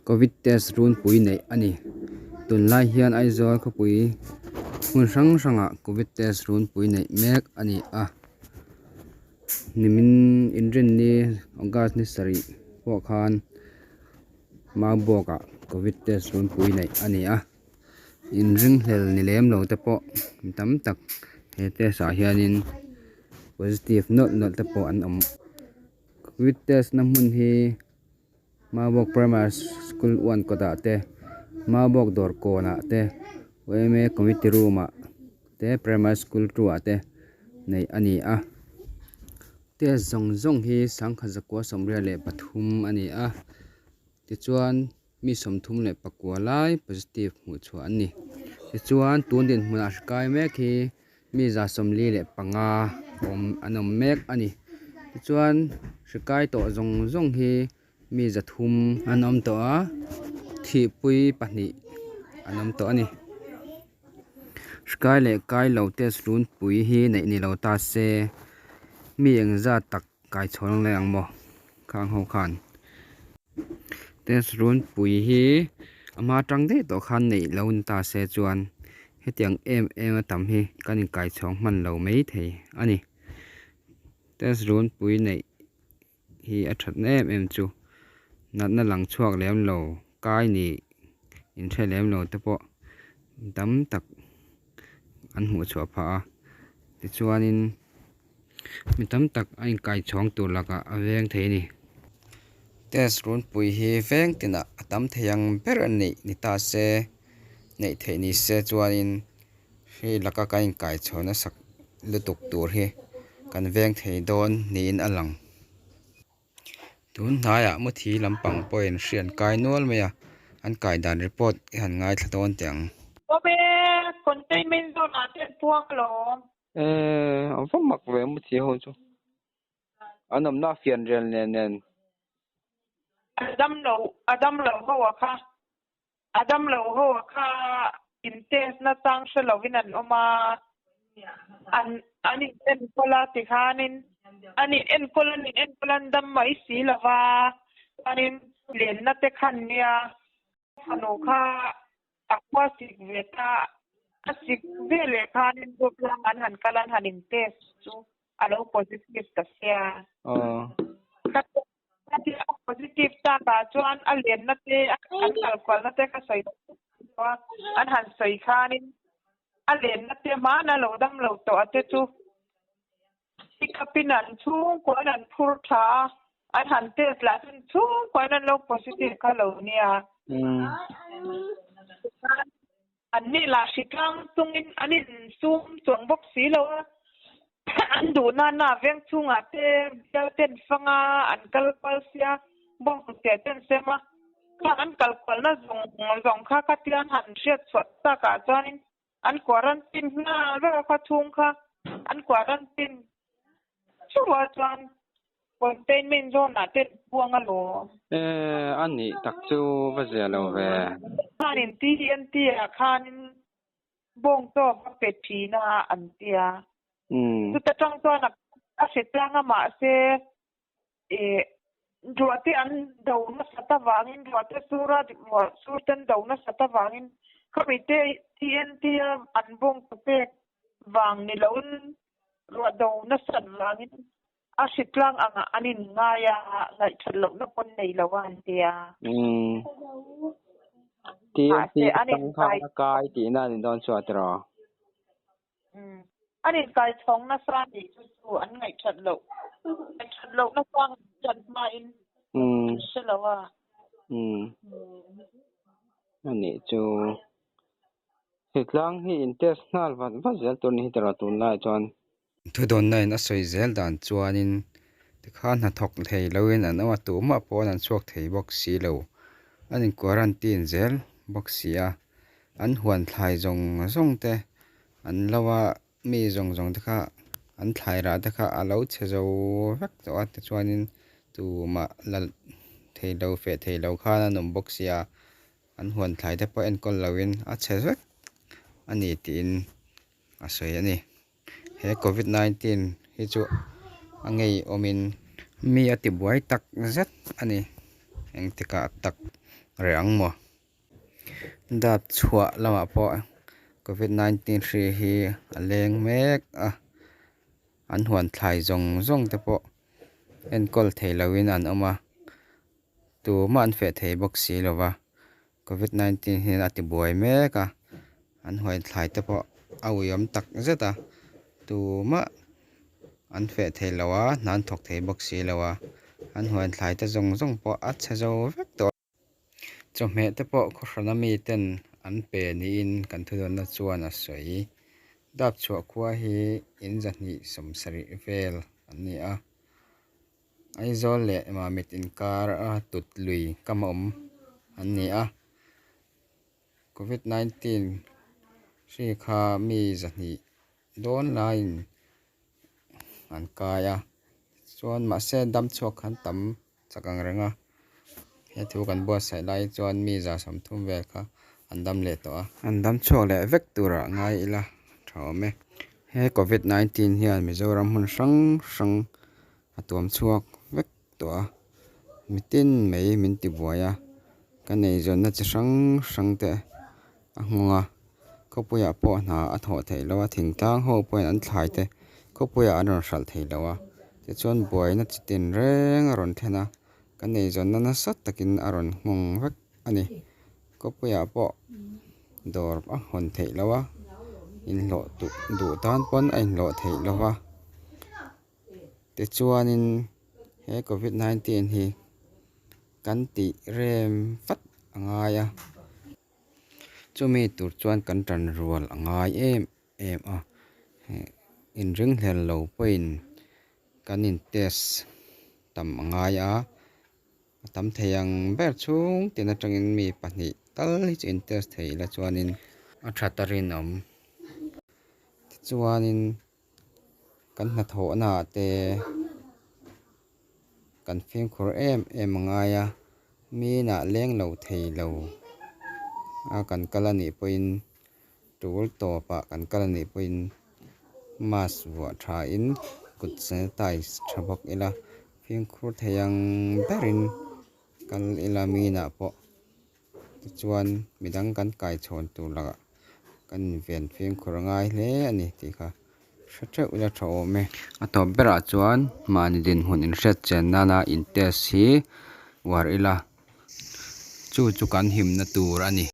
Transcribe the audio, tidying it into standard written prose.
Covid test runpui neih a ni. Tunlai hian Aizawl khawpui hmun hrang hrangah Covid test runpui neih mek a ni a. Nimin inrinni August ni sarih pawh khan Maubawkah Covid test runpui neih a ni a. Inringhlel ni lem lo te pawh mi tam tak he test ah hianin positive nawlh nawlh te pawh an awm. Covid test na hmun hi Maubawk Primary School one kawtah te Maubawk dawr kawnah te yma committee room ah te Primary School two ah te neih a ni a. Test zawng zawng hi sangkhat zakua sawmriat leh pathum a ni a tichuan. Mi 39 lai positive hmuh chhuah an ni. Tichuan tun dinhmunah hri kai mek hi mi 75 awm an awm mek a ni. Tichuan hri kai tawh zawng zawng hi mi 300 an awm tawh a, thihpui pahnih an awm tawh a ni. Hri kai leh kai lo test runpui hi neih ni lo ta se mi engzat tak Kai chhawn leh ang maw khang ho khan test runpui hi a hma tang daih tawh khan neih lo ni ta se chuan hetiang em em a tam hi kan inkai chhawng hman lo mai thei a ni test runpui neih hi a that na em em chu natna lang chhuak lem lo kai nih inhre lem lo te pawh tam tak an hmuh chhuah phah a tichuanin. Mi tam tak a inkai chhawng tur lakah a veng thei a ni. Test runpui hi veng tinah a tam thei ang ber a neih ni ta se, neih theih ni se chuanin hri laka kan inkai chhawn a sak lutuk tur hi kan veng thei dawn niin a lang. Tun hnaiah muthi lampang pawhin hri an kai nual mai a, an kai dan report i han ngaithla dawn teh ang. Awm e, containment zone ah te an puang alawm. Eh, a va mak ve mu chi ho chu. An awmna a fian rial nen nen. A dam lo, a dam lo ho a kha, a dam lo ho a kha in test na chang hre lovin an awm a, an an in enkawl a tikhanin an in enkawl an in enkawl an dam mai si lova, chuanin lenna te khan nia Fanu kha a khua sik ve ta, a sik ve leh khanin group lam an han kal an han in test chu a lo positive ta sia. Ka a positive tak ah chuan a lenna te an kal kualna te ka sawi lo a, an han sawi khanin a lenna te hmana lo dam lo tawh a te chu pick up in an chhungkuain an phur tha a, an han test lah chuan chhungkuain an lo positive kha lo nia. An nih lah hri tlang chungin an insum chuang bawk si lo a, an duh nana veng chhungah te bial ten fang a, an kal kual sia, bawnghnute ten sem a, khang an kal kualna zawng zawng kha khatia an han hriat chhuah takah chuanin An quarantine nghal vek a khaw chhung kha an quarantine chauh a chuan containment zone ah te an puang alawm. E a nih tak chu va zia lo ve. Khanin TNT ah khanin bawng tawk a pe thin a an tia. Chuta tang chuan a hre tlang a mahse Ih, ruahte an do nasat avangin, ruahte sura ruah sur te an do nasat avangin khami te TNT a an bawng ta pek vang ni loin ruah do nasat vangin a hritlang angah an inngai a, ngaihthat lohna pawn nei lo a an ti a. Umm. TNT Mahse, an atang inkai. khan a kai tihna a ni dawn chu a tiraw? Umm. An inkai chhawng nasa nih chu chu an ngaihthat loh. Ngaihthat loh nasa chan hmain an hre lo a. Umm. A nih chu. Hritlang hi in test nghal vat vat zel tur ni hi tiraw tunlai chuan. Thudawnna in a sawi zel dan chuanin tikhan hnathawk thei loin an awm a, tumah pawn an chhuak thei bawk si lo. An in quarantine zel bawk si a, an huan thlai zawng zawng te an lo a, mi zawng zawng te kha an thlai rah te kha a lo chhe zo vek tawh a tichuanin tumah la thei lo feh thei lo khan an awm bawk si a, an huan thlai te pawh enkawl loin a chhe vek a ni tiin a sawi a ni. He covid 19 hi chu a ngeiawmin mi a tibuai tak zet a ni engtikah tak. reh ang maw? Dap chhuah lamah pawh covid 19 hri hi a leng mek a, an huan thlai zawng zawng te pawh enkawl thei loin an awm a, tumah an feh thei bawk si lo va, covid 19 hian a ti buai mek a, an huan thlai te pawh a uiawm tak zet a, tumah an feh thei lo a, hna an thawk thei bawk si lo a, an huan thlai te zawng zawng pawh a chhe zo vek tawh a. Chawhmeh te pawh khawhrana mi ten an pe niin kan thudawnna chuan a sawi. Dap chhuah khua hi in 270 vel an ni a. Aizawl leh Mamit inkar a tut lui kam a awm an ni a. Covid 19 hri kha mi 200 dawn laiin an kai a. Chuan mahse dam chhuak khan tam chak ang reng a, he thu kan buatsaih lai chuan mi 130 vel kha an dam leh tawh a. An dam chhuak leh vek turah ngai ila tha awm e. He Covid 19 hian Mizoram hmun hrang hrang a tuam chhuak vek tawh a, mitin mai min ti buai a, kan eizawnna chi hrang hrang te a nghawng a, khawpuiah pawh hna a thawh theih loh a, thingtlang ho pawhin an thlai te khawpuiah an rawn hralh thei lo a, tichuan buaina chi tin reng a rawn thlen a, kan eizawnna nasa takin a rawn nghawng vek a ni. Khawpuiah pawh dawr a hawn theih loh a, inhlawh duh tan pawn a inhlawh theih loh a, tichuanin he covid 19 hi kan tih rem vat a ngai a. Chumi tur chuan kan tan rual a ngai em em a, inringhlel lo pawhin kan in test tam a ngai a, a tam thei ang ber chhung tin atangin mi pahnih tal hi chu in test thei ila chuanin a tha ta rinawm. Tichuanin kan hnathawhnaah te kan fimkhur em em a ngai a, minah leng lo thei lo a kan kal a nih pawhin tul tawpah kan kal a nih pawhin mask vuah thain kut sanitize tha bawk ila fimkhur thei ang berin kal ila minah pawh. Tichuan midang kan kaichhawn tur lakah kan inven fimkhur a ngai hle a ni tih kha hre theuh ila tha awm e. A tawp berah chuan mahni dinhmun inhriat chian nana in test hi uar ila chu chu kan himna tur a ni.